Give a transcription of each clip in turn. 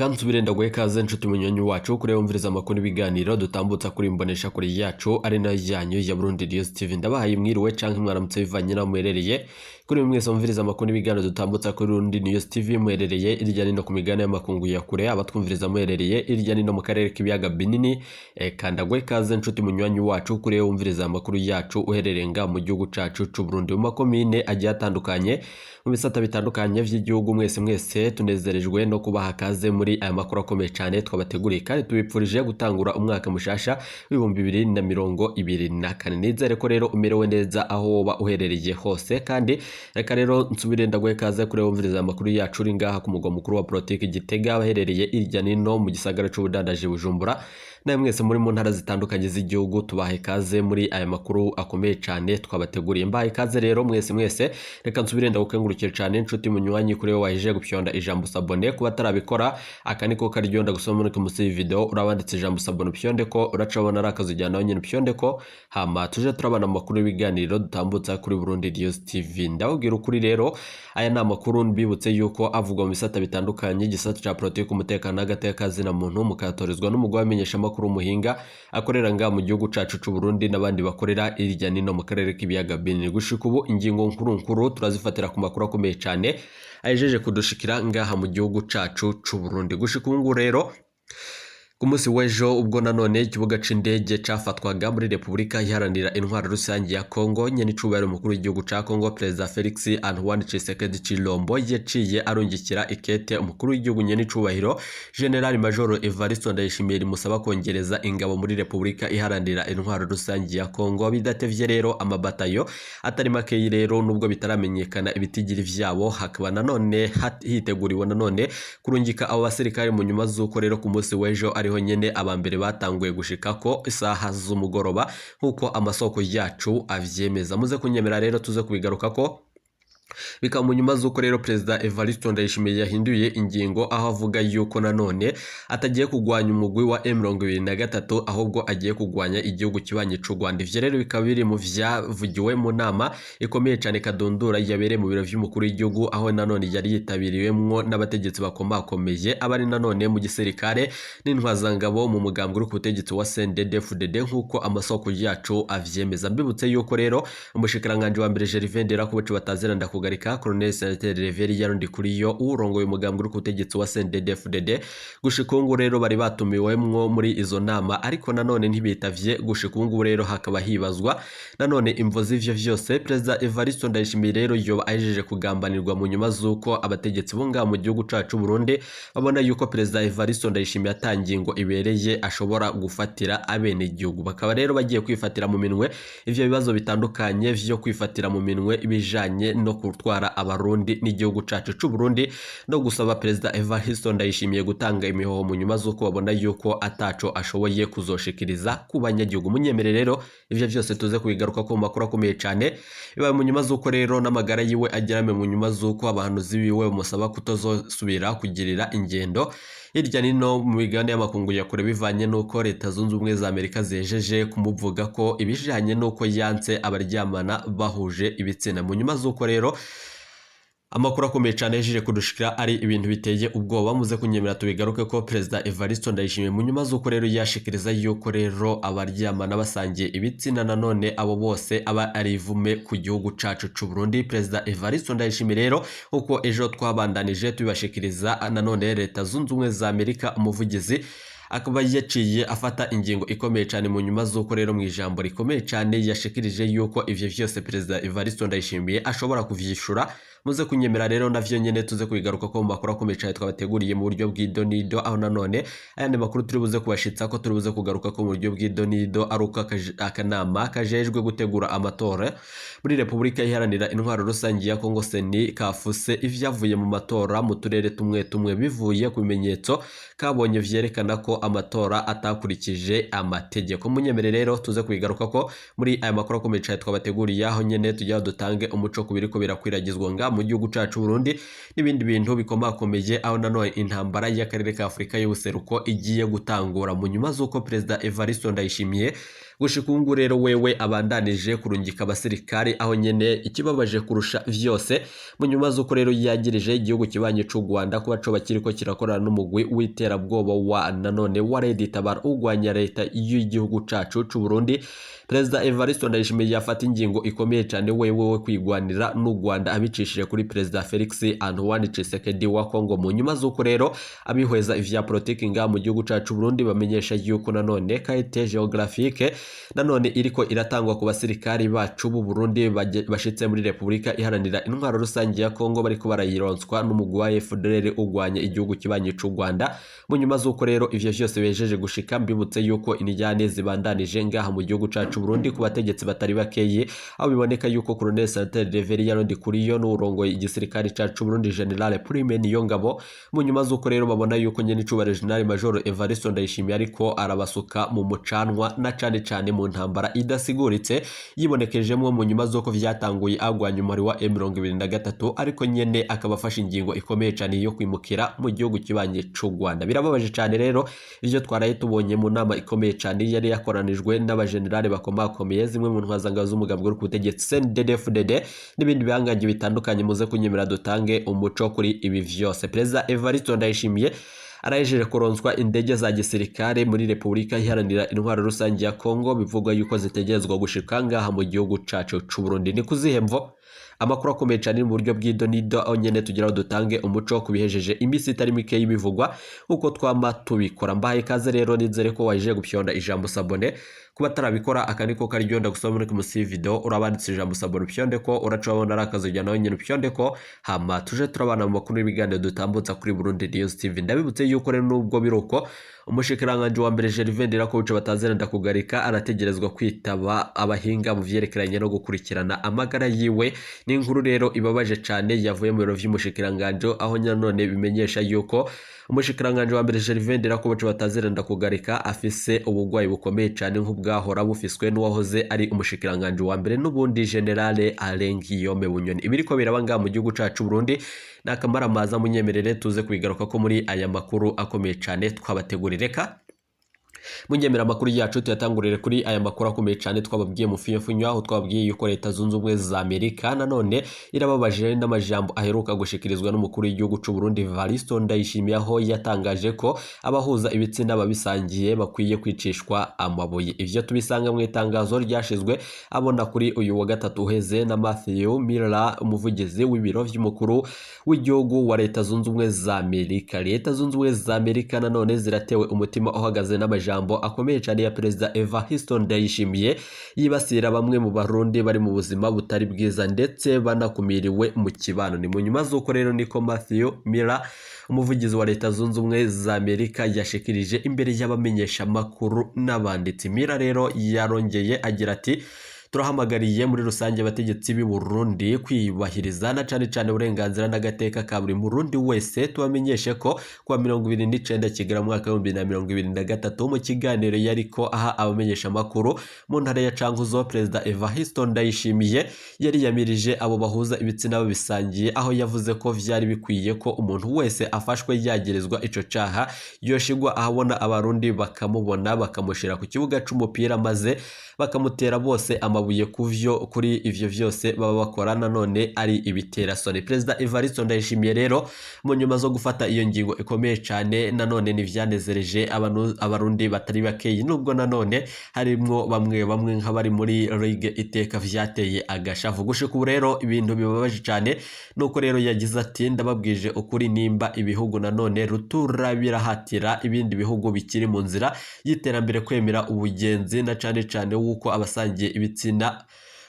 Reka nsubire ndaguhe ikaze, nshuti munywanyi wacu, kuri wumviriza amakuru n'ibiganiro dutambutsa kuri imbonesha kuri yacu, ari nayo yanyu ya Burundi News TV. Ndabahaye mwiriwe canke mwaramutse bivanye naho muherereye. Kuri mwese mwumviriza amakuru n'ibiganiro dutambutsa kuri Burundi News TV muherereye irya nino ku migabane y'amakungu ya kure, abatwumviriza muherereye irya nino mu karere k'ibiyaga binini, eka ndaguhe ikaze, nshuti munywanyi wacu, kuri wumviriza amakuru yacu uherereye nga mu gihugu cacu c'u Burundi, mu makomine agiye atandukanye, mu bisata bitandukanye vy'igihugu. Mwese mwese tunezerejwe no kubaha kaze muri aya makuru akomeye cyane twabateguriye, kandi tubipfurije gutangura umwaka mushasha w'2024. Nizere ko rero umerewe neza aho woba uherereye hose. Kandi reka rero nsubire ndaguhe kaze kuri wumviriza amakuru yacu uri ngaha ku mugwa mukuru wa politiki Gitega, abaherereye irya nino mu gisagara c'ubudandaji Bujumbura, nawe mwese muri mu ntara zitandukanye z'igihugu, tubahe kaze muri aya makuru akomeye cyane twabateguriye. Mbahe ikaze rero mwese mwese. Reka nsubire ndagukengurukire cyane, nshuti munywanyi, kuri wowe wahejeje gupyonda ijambo s'abonner. Kuba atarabikora, aka niko karyo ndagusoma muri munsi y'iyi video urabanditse ijambo s'abonner, upyonde ko uracabona ari akazu ujyana nawe nyine, upyonde ko, hama tuje turabana amakuru y'ibiganiro dutambutsa kuri Burundi News TV. Ndababwira ukuri rero, aya ni amakuru mbibutse yuko avugwa mu bisata bitandukanye, igisata ca politiki, umutekano n'agateka kazina muntu, mukayatorezwa n'umugwi w'abamenyeshamakuru Muhinga akorera ngaha mu gihugu cacu c'u Burundi n'abandi bakorera irya nino mu karere k'ibiyaga binini. Gushika ubu, ingingo nkuru nkuru turazifatira ku makuru akomeye cyane ahejeje kudushikira ngaha mu gihugu cacu c'u Burundi. Gushika ubu ngubu rero, ku munsi w'ejo, ubwo nanone ikibuga c'indege cafatwaga muri Repubulika Iharanira Intwaro Rusange ya Kongo, nyene icubahiro umukuru w'igihugu ca Kongo, Perezida Felix Antoine Tshisekedi Tshilombo, yaciye arungikira ikete umukuru w'igihugu, nyene icubahiro General Major Evariste Ndayishimiye, rimusaba kongereza ingabo muri Repubulika Iharanira Intwaro Rusange ya Kongo. Bidatevye rero, amabatayo atari makeyi rero, nubwo bitaramenyekana ibitigiri vyabo, hakaba nanone hiteguriwe nanone kurungika abo basirikare, mu nyuma z'uko rero ku munsi w'ejo ariho nyene abambere batanguye gushikako isaha z'umugoroba, nk'uko amasoko yacu avyemeza. Muze kunyemera rero tuze kubigarukako. Bikaba mu nyuma z'uko rero Perezida Evariste Ndayishimiye yahinduye ingingo, aho avuga yuko nanone atagiye kugwanya umugwi wa M23, ahubwo agiye kugwanya igihugu kibanyi c'u Rwanda. Ivyo rero bikaba biri mu vyavugiwe mu nama ikomeye cane kadundura yabereye mu biro vy'umukuru w'igihugu, aho nanone yari yitabiriwemwo n'abategetsi bakomakomeye, abari nanone mu gisirikare n'intwazangabo mu mugambwe uri ku butegetsi wa CNDD-FDD, nk'uko amasoko yacu avyemeza. Mbibutse yuko rero umushikiranganji wa mbere Gervais Nderakobuce batazira ndakugarika, Colonel Senateri Reverien Ndikuriyo, urongoye umugambwe uri ku butegetsi wa CNDD-FDD, gushika ubu ngubu rero bari batumiwemwo muri izo nama, ariko nanone ntibitavye. Gushika ubu ngubu rero hakaba hibazwa nanone imvo z'ivyo vyose. Perezida Evariste Ndayishimiye rero yoba ahejeje kugambanirwa, mu nyuma z'uko abategetsi bo ngaha mu gihugu cacu Burundi babona yuko Perezida Evariste Ndayishimiye atangingo ibereye ashobora gufatira abenegihugu, bakaba rero bagiye kwifatira mu minwe ivyo bibazo bitandukanye vyo kwifatira mu minwe ibijanye no gutwara Abarundi n'igihugu cacu c'u Burundi, no gusaba Perezida Evariste Ndayishimiye gutanga imihoho, mu nyuma z'uko babona yuko ataco ashoboye kuzoshikiriza ku banyagihugu. Munyemere rero ivyo vyose tuze kubigaruka ko mu makuru akomeye cane. Bibaye mu nyuma z'uko rero n'amagara yiwe agerame, mu nyuma z'uko abahanuzi biwe bamusaba kutazosubira kugirira ingendo hirya nino mu migabane y'amakungu ya kure, bivanye n'uko Leta Zunze Ubumwe za Amerika zejeje kumuvuga ko ibijanye n'uko yanse abaryamana bahuje ibitsina. Mu nyuma z'uko rero amakuru akomeye cyane yajeje kudushikira ari ibintu biteye ubwoba, muze kunyemera tubigaruke ko Perezida Evariste Ndayishimiye, mu nyuma z'uko rero yashikiriza yuko rero abaryamana basangiye ibitsina nanone abo bose aba ari ivume ku gihugu cacu c'u Burundi, Perezida Evariste Ndayishimiye rero, uko ejo twabandanije tubibashikiriza, nanone Leta Zunze Ubumwe za Amerika, umuvugizi akaba yaciye afata ingingo ikomeye cyane, mu nyuma z'uko rero mu ijambo rikomeye cyane yashikirije yuko ivyo vyose Perezida Evariste Ndayishimiye ashobora kuvyishura. Muze kunyemera rero navyo nyene tuze kubigaruka ko mu makuru akomeye cyane twabateguriye mu buryo bw'idonido, aho nanone ayandi makuru turi buze kubashitsa ko turi buze kugaruka ko mu buryo bw'idonido ari uko akanama kajejwe gutegura amatora muri Repubulika Iharanira Intwaro Rusange ya Kongo, CENI, kafuse ivyavuye mu matora mu turere tumwe tumwe, bivuye ku bimenyetso kabonye vyerekana ko amatora atakurikije amategeko. Munyemere rero tuze kubigaruka ko muri aya makuru akomeye cyane twabateguriye, aho nyene tujya dutange umuco ku biriko birakwiragizwa nga mu gihugu cacu Burundi n'ibindi bintu bikomakomeye, aho nanone intambara y'akarere ka Afurika y'ubuseruko igiye gutangura, mu nyuma z'uko Perezida Evariste Ndayishimiye Gushika ubu rero wewe abandanije kurungika abasirikare aho nyene. Ikibabaje kurusha vyose, mu nyuma z'uko rero yagirije igihugu kibanye c'u Rwanda kuba coba kiriko kirakorana n'umugwi w'iterabwoba wa nanone wa Red Tabara ugwanya leta y'igihugu cacu c'u Burundi, Perezida Evariste Ndayishimiye yafata ingingo ikomeye cane wewe we kwigwanira n'u Rwanda abicishije kuri Perezida Felix Antoine Tshisekedi wa Kongo. Mu nyuma z'uko rero abihweza ivya politiki ngaha mu gihugu cacu Burundi bamenyesha yuko nanone carte géographique nanone iriko iratangwa ku basirikari bacu b'u Burundi bashitse muri Repubulika Iharanira Intwaro Rusange ya Kongo, bariko barayironswa n'umugwi wa FDLR ugwanya igihugu kibanyi c'u Rwanda. Mu nyuma z'uko rero ivyo vyose bejeje gushika, mbibutse yuko inijyane zibandanije ngaha mu gihugu cacu Burundi ku bategetsi batari bakeyi, aho biboneka yuko Colonel Senateri Reverien Ndikuriyo n'urongoye igisirikare cacu Burundi General Prime Niyongabo, mu nyuma z'uko rero babona yuko nyene icubahiro General Major Evariste Ndayishimiye ariko arabasuka mu mucanwa, na cane cane mu ntambara idasiguritse yibonekejemwo mu nyuma z'uko vyatanguye agwanya umubare wa M23, ariko nyene akaba afashe ingingo ikomeye cane yo kwimukira mu gihugu kibanye c'u Rwanda. Birababaje cane rero ivyo twaraye tubonye mu nama ikomeye cane yari yakoranijwe n'abagenerale bakomakomeye, zimwe mu ntwazangabo z'umugambwe uri ku butegetsi CNDD-FDD n'ibindi bihangange bitandukanye. Muze kunyemera dutange umuco kuri ibi vyose. Perezida Evariste Ndayishimiye arahejeje kuronswa indege za gisirikare muri Repubulika Iharanira Intwaro Rusange ya Kongo, bivugwa yuko zitegerezwa gushika ngaha mu gihugu cacu c'u Burundi. Ni kuzihe mvo? Amakuru akomeye cyane mu buryo bw'idonido, aho nyene tugira ngo dutange umuco ku bihejeje iminsi itari mike y'ibivugwa, uko twama tubikora. Mbahaye ikaze rero, nizere ko waje gupyonda ijambo s'abonner. Kuba atarabikora, aka niko karyo ndagusaba. Muri musi video urabanditse ijambo s'abonner, upyonde ko uraca wabona ari akazi nawe nyene upyonde ko, hama tuje turabana mu makuru y'ibiganiro dutambutsa kuri Burundi News TV. Ndabibutse yuko rero nubwo biruko, umushikiranganje wa mbere Gervais Ndirakobuca batazira ndakugarika arategerezwa kwitaba abahinga mu vyerekeranye no gukurikirana amagara yiwe. Ni inkuru rero ibabaje cane yavuye mu biro vy'umushikiranganje, aho nanone bimenyesha yuko umushikiranganje wa mbere Gervais Ndirakobuca batazira ndakugarika afise ubugwayi bukomeye cane nk'ubwahora bufiswe n'uwahoze ari umushikiranganje wa mbere n'ubundi Generale Alain Guillaume Bunyoni. Ibiriko biraba ngaha mu gihugu cacu Burundi ni akamaramaza. Munyemerere tuze kubigaruka ko muri aya makuru akomeye cane twabategurire. Reka munyemera amakuru yacu tuyatangurire kuri aya makuru akomeye cyane twababwiye mu fiyefunyo, aho twababwiye yuko Leta Zunze Ubumwe za Amerika nanone irababaje n'amajambo aheruka gushikirizwa n'umukuru w'igihugu c'u Burundi Evaristo Ndayishimiye, aho yatangaje ko abahuza ibitsina babisangiye bakwiye kwicishwa amabuye. Ivyo tubisanga mu itangazo ryashizwe abona kuri uyu wa gatatu uheze na Matthew Miller, umuvugizi w'ibiro vy'umukuru w'igihugu wa Leta Zunze Ubumwe za Amerika. Leta Zunze Ubumwe za Amerika nanone ziratewe umutima uhagaze n'amajambo akomeye cyane ya Perezida Evariste Ndayishimiye yibasira bamwe mu Barundi bari mu buzima butari bwiza ndetse banakumiriwe mu kibano. Ni mu nyuma z'uko rero niko Matthew Miller, umuvugizi wa Leta Zunze Ubumwe za Amerika, yashikirije imbere y'abamenyeshamakuru n'abanditsi. Miller rero yarongeye agira ati: "Turahamagariye muri rusange abategetsi b'i Burundi kwiyubahiriza na cane cane uburenganzira n'agateka ka buri Murundi wese. Tubamenyeshe ko kuwa 29 Kigarama mwaka w'2023, mu kiganiro yariko aha abamenyeshamakuru mu ntara ya Cankuzo, Perezida Evariste Ndayishimiye yariyamirije abo bahuza ibitsina babisangiye, aho yavuze ko vyari bikwiye ko umuntu wese afashwe yagirizwa ico caha yoshigwa ahabona, Abarundi bakamubona, bakamushira ku kibuga c'umupira maze bakamutera bose amabuye kuvyo kuri ivyo vyose baba bakora nanone ari ibiterasoni." Perezida Evariste Ndayishimiye rero mu nyuma zo gufata iyo ngingo ikomeye cane, nanone ntivyanezereje Abarundi batari bakeyi, nubwo nanone harimwo bamwe bamwe nk'abari muri Ligue Iteka vyateye agashavu. Gushika ubu rero ibintu bibabaje cane nuko rero yagize ati: "Ndababwije ukuri, nimba ibihugu nanone rutura birahatira ibindi bihugu bikiri mu nzira y'iterambere kwemera ubugenzi na cane cane wuko abasangiye ibitsina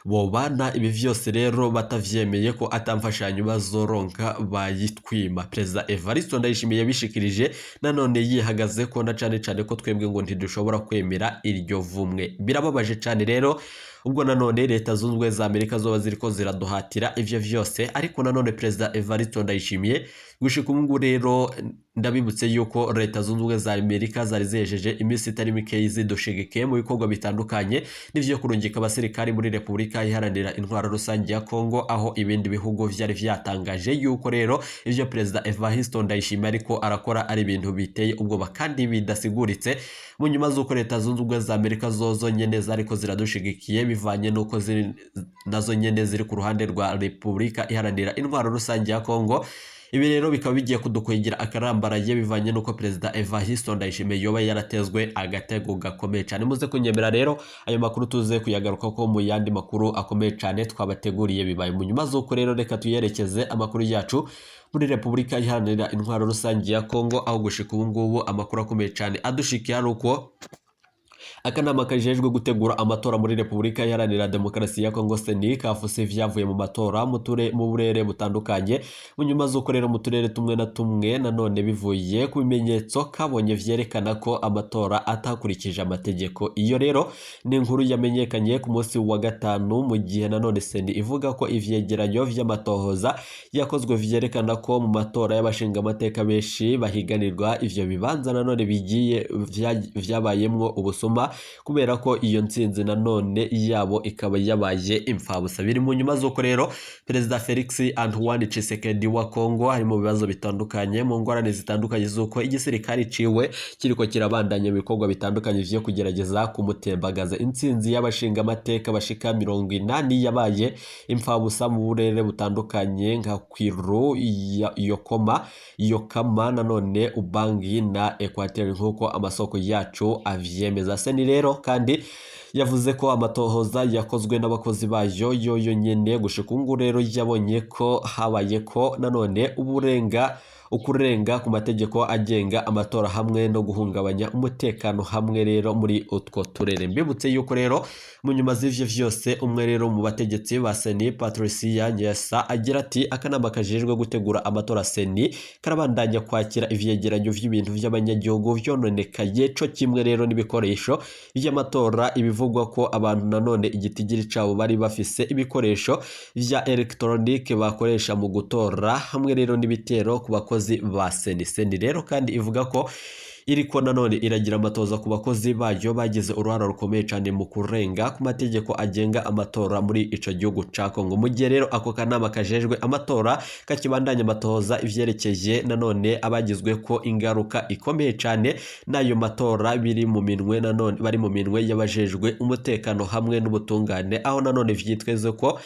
bobana, ibi vyose rero batavyemeye ko atamfashanyo bazoronka bayitwima." Perezida Evariste Ndayishimiye yabishikirije nanone yihagaze ko na cane cane ko twebwe ngo ntidushobora kwemera iryo vumwe. Birababaje cane rero. Ubwo nanone Leta Zunze Ubumwe za Amerika zoba ziriko ziraduhatira ivyo vyose, ariko nanone Perezida Evariste Ndayishimiye gushika ubu ngubu rero, ndabibutse yuko Leta Zunze Ubumwe za Amerika zari zihejeje iminsi itari mikeyi zidushigikiye mu bikorwa bitandukanye n'ivyo kurungika abasirikari muri Repubulika Iharanira Intwaro Rusange ya Kongo, aho ibindi bihugu vyari vyatangaje yuko rero ivyo Perezida Evariste Ndayishimiye ariko arakora ari ibintu biteye ubwoba kandi bidasiguritse. Mu nyuma z'uko Leta Zunze Ubumwe za Amerika zozo nyene zariko ziradushigikiye, bivanye n'uko ziri nazo nyene ziri ku ruhande rwa Repubulika Iharanira Intwaro Rusange ya Kongo, ibi rero bikaba bigiye kudukwegera akarambaraye, bivanye n'uko Perezida Evariste Ndayishimiye yoba yaratezwe agatego gakomeye cyane. Muze kunyemera rero ayo makuru tuze kuyagaruka ko mu yandi makuru akomeye cyane twabateguriye. Bibaye mu nyuma z'uko rero, reka tuyerekeze amakuru yacu muri Repubulika Iharanira Intwaro Rusange ya Kongo, aho gushika ubu ngubu amakuru akomeye cyane adushikiye ari uko akanama kajejwe gutegura amatora muri Repubulika Iharanira Demokarasi ya Kongo, CENI, kafuse ivyavuye mu matora mu burere butandukanye, mu nyuma z'uko rero mu turere tumwe na tumwe nanone bivuye ku bimenyetso kabonye vyerekana ko amatora atakurikije amategeko. Iyo rero ni inkuru yamenyekanye ku munsi wa gatanu, mu gihe nanone CENI ivuga ko ivyegeranyo vy'amatohoza yakozwe vyerekana ko mu matora y'abashingamateka benshi bahiganirwa ivyo bibanza nanone bigiye vyabayemwo ubusuma, kubera ko iyo ntsinzi nanone yabo ikaba yabaye imfabusa. Biri mu nyuma z'uko rero Perezida Felix Antoine Tshisekedi wa Congo ari mu bibazo bitandukanye, mu ngorane zitandukanye z'uko igisirikare ciwe kiriko kirabandanya ibikorwa bitandukanye vyo kugerageza kumutembagaza. Intsinzi y'abashingamateka bashika 80 yabaye imfabusa mu burere butandukanye nka Kwilu, Yokoma, Yokama, nanone Ubangi na Equateur, nk'uko amasoko yacu avyemeza. CENI rero kandi yavuze ko amatohoza yakozwe n'abakozi bayo yoyo nyene gushika ubu rero yabonye ko habaye ko nanone uburenga ukurenga ku mategeko agenga amatora hamwe no guhungabanya umutekano hamwe rero muri utwo turere. Mbibutse yuko rero mu nyuma z'ivyo vyose, umwe rero mu bategetsi ba CENI, Patricia Nyesa, agira ati: "Akanama kajejwe gutegura amatora CENI karabandanya kwakira ivyegeranyo vy'ibintu vy'abanyagihugu vyononekaye, co kimwe rero n'ibikoresho vy'amatora. Ibivugwa ko abantu nanone igitigiri cabo bari bafise ibikoresho vya electronique bakoresha mu gutora, hamwe rero n'ibitero ku bakozi ba CENI." CENI rero kandi ivuga ko iriko nanone iragira amatoza ku bakozi bayo bagize uruhara rukomeye cyane mu kurenga ku mategeko agenga amatora muri ico gihugu ca Kongo, mu gihe rero ako kanama kajejwe amatora kakibandanya amatoza ivyerekeye nanone abagizwe ko ingaruka ikomeye cyane n'ayo matora biri mu minwe nanone bari mu minwe y'abajejwe umutekano hamwe n'ubutungane, aho nanone vyitweze ko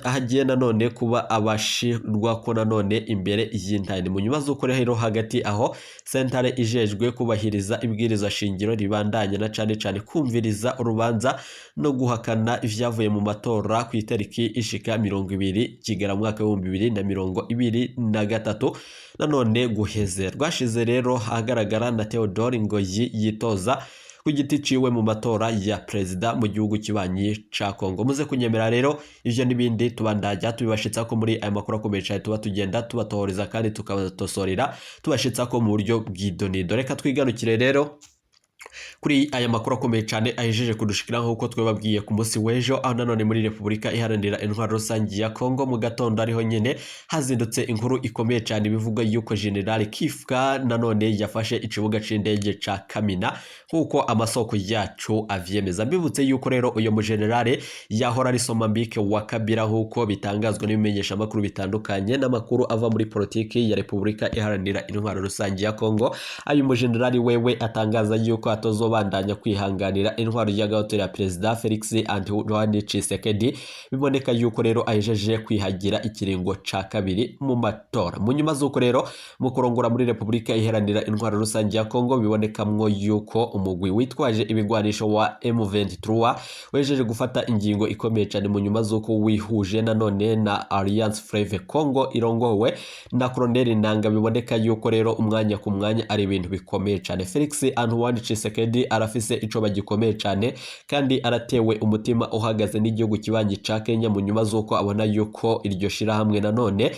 hagiye nanone kuba abashirwa ko nanone imbere y'intane. Mu nyuma z'uko rero hagati aho sentare ijejwe kubahiriza ibwirizwa shingiro ribandanya na cane cane kumviriza urubanza no guhakana ivyavuye mu matora ku itariki ishika 20 Kigarama mwaka w'2023 nanone guheze, rwashize rero ahagaragara na Theodore Ngoyi yitoza ku giti ciwe mu matora ya perezida mu gihugu kibanyi ca Kongo. Muze kunyemera rero ivyo n'ibindi tubandanya tubibashitsa ko muri aya makuru akomeye cyane tuba tugenda tubatohoreza kandi tukabatosorera, tubashitsa ko mu buryo bw'idonido. Reka twigarukire rero kuri aya makuru akomeye cyane ahejeje kudushikira nk'uko twababwiye ku munsi w'ejo, aho nanone muri Repubulika Iharanira Intwaro Rusange ya Kongo mu gatondo ariho nyene hazindutse inkuru ikomeye cyane bivuga yuko General Kifka nanone yafashe ikibuga c'indege ca Kamina, nk'uko amasoko yacu avyemeza. Mbibutse yuko rero uyo mu generale yahora ari somambike wa Kabila, nk'uko bitangazwa n'ibimenyeshamakuru bitandukanye n'amakuru ava muri politiki ya Repubulika Iharanira Intwaro Rusange ya Kongo. Ayo mu generali wewe atangaza yuko atazobandanya kwihanganira intwaro y'agahoteli ya Perezida Felix Antoine Tshisekedi, biboneka yuko rero ahejeje kwihagira ikiringo ca kabiri mu matora. Mu nyuma z'uko rero mu kurongora muri Repubulika Iharanira Intwaro Rusange ya Kongo bibonekamwo yuko umugwi witwaje ibigwanisho wa M23 wejeje gufata ingingo ikomeye cyane, mu nyuma z'uko wihuje nanone na Alliance Fleuve Congo irongowe na Colonel Nanga, biboneka yuko rero umwanya ku mwanya ari ibintu bikomeye cyane. Felix Antoine Tshisekedi arafise icoba gikomeye cyane kandi aratewe umutima uhagaze n'igihugu kibanyi ca Kenya, mu nyuma z'uko abona yuko iryo shirahamwe nanone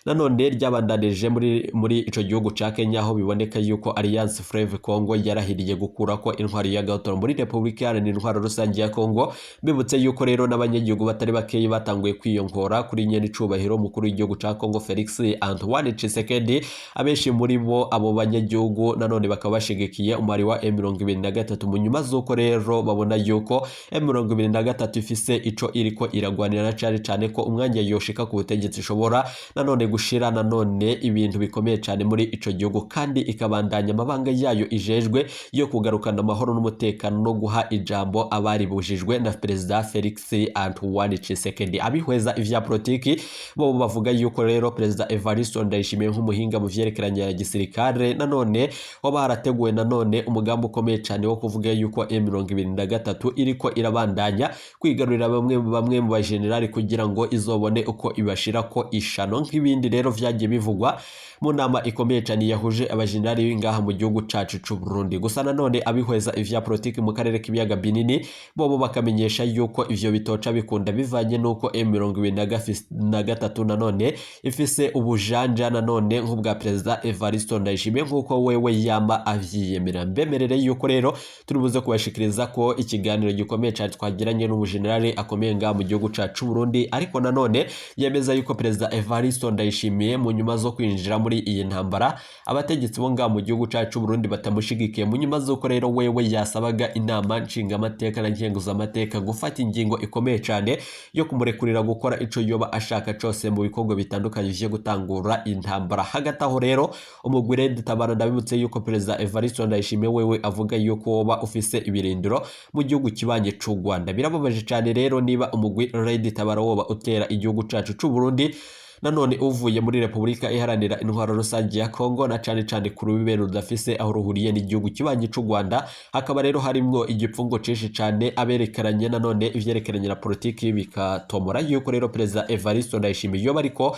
Nanone ryabandanije muri ico gihugu ca Kenya, aho biboneka yuko Alliance Fleuve Congo yarahiriye gukurako intwaro ya gahotoro muri Republika Iharanira Intwaro Rusange ya Congo. Bibutse yuko rero n'abanyagihugu batari bakeyi batanguye kwiyongora kuri nyene icubahiro mukuru w'igihugu ca Congo Felix Antoine Tshisekedi. Abenshi muri bo abo banyagihugu nanone bakaba bashigikiye umwari wa M23, mu nyuma z'uko rero babona yuko M23 ifise ico iriko iragwanira, na cane cane ko umwanya yoshika ku butegetsi ishobora nanone gushira nanone ibintu bikomeye cane muri ico gihugu, kandi ikabandanya amabanga yayo ijejwe yo kugarukana amahoro n'umutekano no guha ijambo abari bujijwe na Perezida Felix Antoine Tshisekedi. Abihweza ivya politiki bo bavuga yuko rero Perezida Evariste Ndayishimiye nk'umuhinga mu vyerekeranye na gisirikare nanone hoba harateguwe nanone umugambi ukomeye cane wo kuvuga yuko M23 iriko irabandanya kwigarurira bamwe mu bajenerali kugira ngo izobone uko ibashirako ishano, nk'ibindi rero vyagiye bivugwa mu nama ikomeye cane yahuje abajenerali ngaha mu gihugu cacu c'u Burundi. Gusa nanone abihweza ivya politiki mu karere k'ibiyaga binini bobo bakamenyesha yuko ivyo bitoca bikunda, bivanye nuko M23 nanone ifise ubujanja nanone nk'ubwa Perezida Evariste Ndayishimiye, nk'uko wewe yama avyiyemera. Mbemerere yuko rero turi buze kubashikiriza ko ikiganiro gikomeye cane twagiranye n'umujenerali akomeye ngaha mu gihugu cacu Burundi, ariko nanone yemeza yuko Perezida Evariste Ndayishimiye mu nyuma zo kwinjira muri iyi ntambara abategetsi bo ngaha mu gihugu cacu Burundi batamushigikiye, mu nyuma z'uko rero wewe yasabaga inama nshingamateka na nkenguzamateka gufata ingingo ikomeye cane yo kumurekurira gukora ico yoba ashaka cose mu bikorwa bitandukanye vyo gutangura intambara. Hagati aho rero umugwi Red Tabara, ndabibutse yuko Perezida Evariste Ndayishimiye wewe avuga yuko woba ufise ibirindiro mu gihugu kibanye c'u Rwanda. Birababaje cane rero niba umugwi Red Tabara woba utera igihugu cacu c'u Burundi nanone uvuye muri Republika Iharanira Intwaro Rusange ya Congo, na cane cane ku rubibe rudafise aho ruhuriye n'igihugu kibanyi c'u Rwanda. Hakaba rero harimwo igipfungo cinshi cane, aberekeranye nanone ivyerekeranye na politiki bikatomora yuko rero Perezida Evariste Ndayishimiye yoba ariko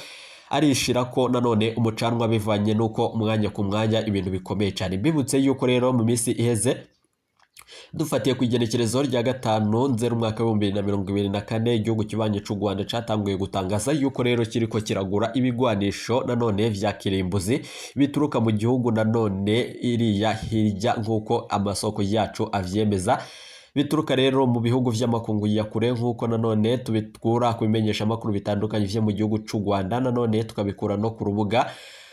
arishira ko nanone umucanwa, bivanye nuko umwanya ku mwanya ibintu bikomeye cane. Mbibutse yuko rero mu minsi iheze, dufatiye ku igenekerezo rya 5 Nzeri umwaka w'2024, igihugu kibanye c'u Rwanda catanguye gutangaza yuko rero kiriko kiragura ibigwanisho nanone vya kirimbuzi bituruka mu gihugu nanone iriya hirya, nk'uko amasoko yacu avyemeza, bituruka rero mu bihugu vy'amakungu ya kure, nk'uko nanone tubikura ku bimenyeshamakuru bitandukanye vyo mu gihugu c'u Rwanda, nanone tukabikura no ku rubuga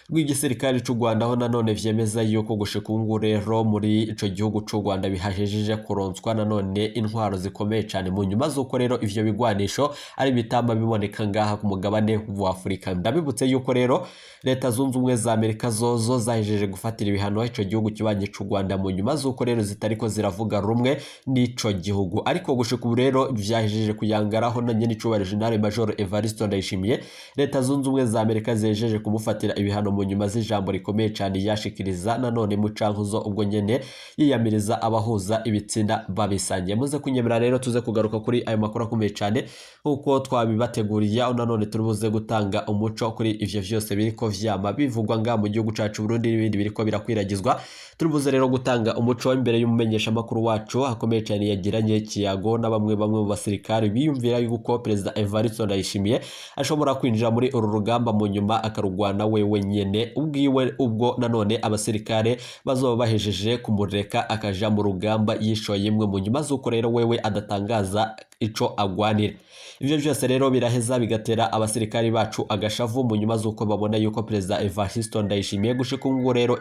rw'igisirikare c'u Rwanda, aho nanone vyemeza yuko gushika ubu rero muri ico gihugu c'u Rwanda bihajejeje kuronswa nanone intwaro zikomeye cane, mu nyuma z'uko rero ivyo bigwanisho ari bitama biboneka ngaha ku mugabane wa Afurika. Ndabibutse yuko rero Leta Zunze Ubumwe za Amerika zozo zahejeje gufatira ibihano ico gihugu kibanye c'u Rwanda, mu nyuma z'uko rero zitariko ziravuga rumwe n'ico gihugu. Ariko gushika ubu rero vyahejeje kuyangaraho na nyene icubahiro General Major Evariste Ndayishimiye, Leta Zunze Ubumwe za Amerika zejeje kumufatira ibihano mu nyuma z'ijambo rikomeye cane yashikiriza nanone mu cankuzo, ubwo nyene yiyamiriza abahuza ibitsina babisangiye. Muze kunyemera rero tuze kugaruka kuri ayo makuru akomeye cane nkuko twabibateguriye, aho nanone turi buze gutanga umuco kuri ivyo vyose biriko vyama bivugwa ngaha mu gihugu cacu Burundi n'ibindi biriko birakwiragizwa. Turi buze rero gutanga umuco imbere y'umumenyeshamakuru wacu akomeye cane yagiranye ikiyago na bamwe mu basirikare biyumvira yuko Perezida Evariste Ndayishimiye ashobora kwinjira muri uru rugamba mu nyuma akarugwana wewe nyene ubwiwe, ubwo nanone abasirikare bazoba bahejeje kumureka akaja mu rugamba yishoye imwe, mu nyuma z'uko rero wewe adatangaza ico agwanira. Ivyo vyose rero biraheza bigatera abasirikari bacu agashavu, mu nyuma z'uko babona yuko Perezida Evariste Ndayishimiye gushika ubu rero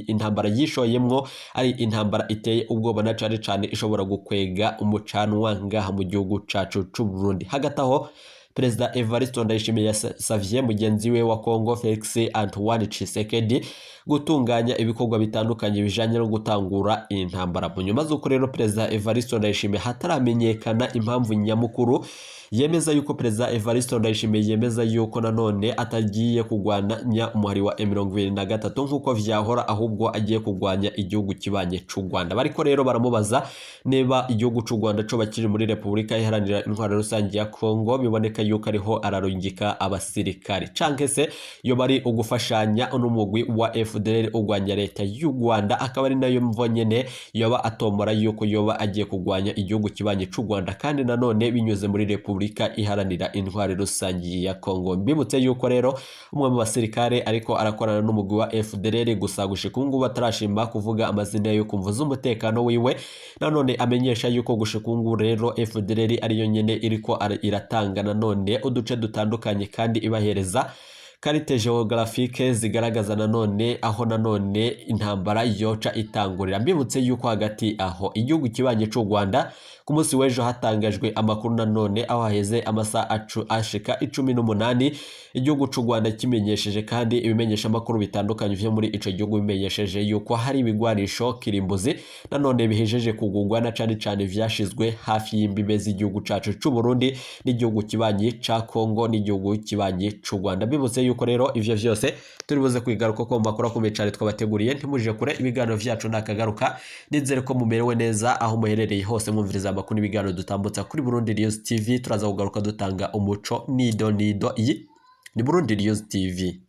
intambara yishoyemwo ari intambara iteye ubwoba, na cane cane ishobora gukwega umucanwa ngaha mu gihugu cacu c'u Burundi. Hagati aho Perezida Evariste Ndayishimiye yasavye mugenzi we wa Congo Felix Antoine Tshisekedi gutunganya ibikorwa bitandukanye bijanye no gutangura intambara, mu nyuma z'uko rero Perezida Evariste Ndayishimiye hataramenyekana impamvu nyamukuru yemeza yuko Perezida Evariste Ndayishimiye yemeza yuko nanone atagiye kugwanya umuhari wa M23 nk'uko vyahora, ahubwo agiye kugwanya igihugu kibanye c'u Rwanda. Bariko rero baramubaza niba igihugu c'u Rwanda coba kiri muri Republika Iharanira Intwaro Rusange ya Congo, biboneka yuko ariho ararungika abasirikare, canke se yo bari ugufashanya n'umugwi wa FDLR ugwanya leta y'u Rwanda, akaba ari nayo mvo nyene yoba atomora yuko yoba agiye kugwanya igihugu kibanye c'u Rwanda, kandi nanone binyuze muri Republika Repubulika Iharanira Intwari Rusangi ya Kongo. Mbibutse yuko rero umwe mu basirikare ariko arakorana n'umugwi wa FDLR, gusa gushika ubu ngubu atarashima kuvuga amazina yo kumva z'umutekano wiwe, nanone amenyesha yuko gushika ubu ngubu rero FDLR ariyo nyene iriko iratanga nanone uduce dutandukanye, kandi ibahereza carte géographique zigaragaza nanone aho nanone intambara yoca itangurira. Mbibutse yuko hagati aho igihugu kibanye c'u Rwanda, ku munsi w'ejo hatangajwe amakuru nanone aho haheze amasaha ashika 18 igihugu c'u Rwanda kimenyesheje, kandi ibimenyesha amakuru bitandukanye vyo muri ico gihugu bimenyesheje yuko hari ibigwanisho kirimbuzi nanone bihejeje kugurwa, na cane cane vyashizwe hafi y'imbibe z'igihugu cacu c'u Burundi n'igihugu kibanyi ca Kongo n'igihugu kibanyi c'u Rwanda. Mbibutse yuko rero ivyo vyose turi buze kwigaruka ko mu makuru akomeye cane twabateguriye. Ntimuje kure, ibiganiro vyacu nakagaruka. Nizere ko mumerewe neza aho muherereye hose, mwumviriza amakuru n'ibiganiro dutambutsa kuri Burundi News TV. Turaza kugaruka dutanga umuco nido nido. Iyi ni Burundi News TV.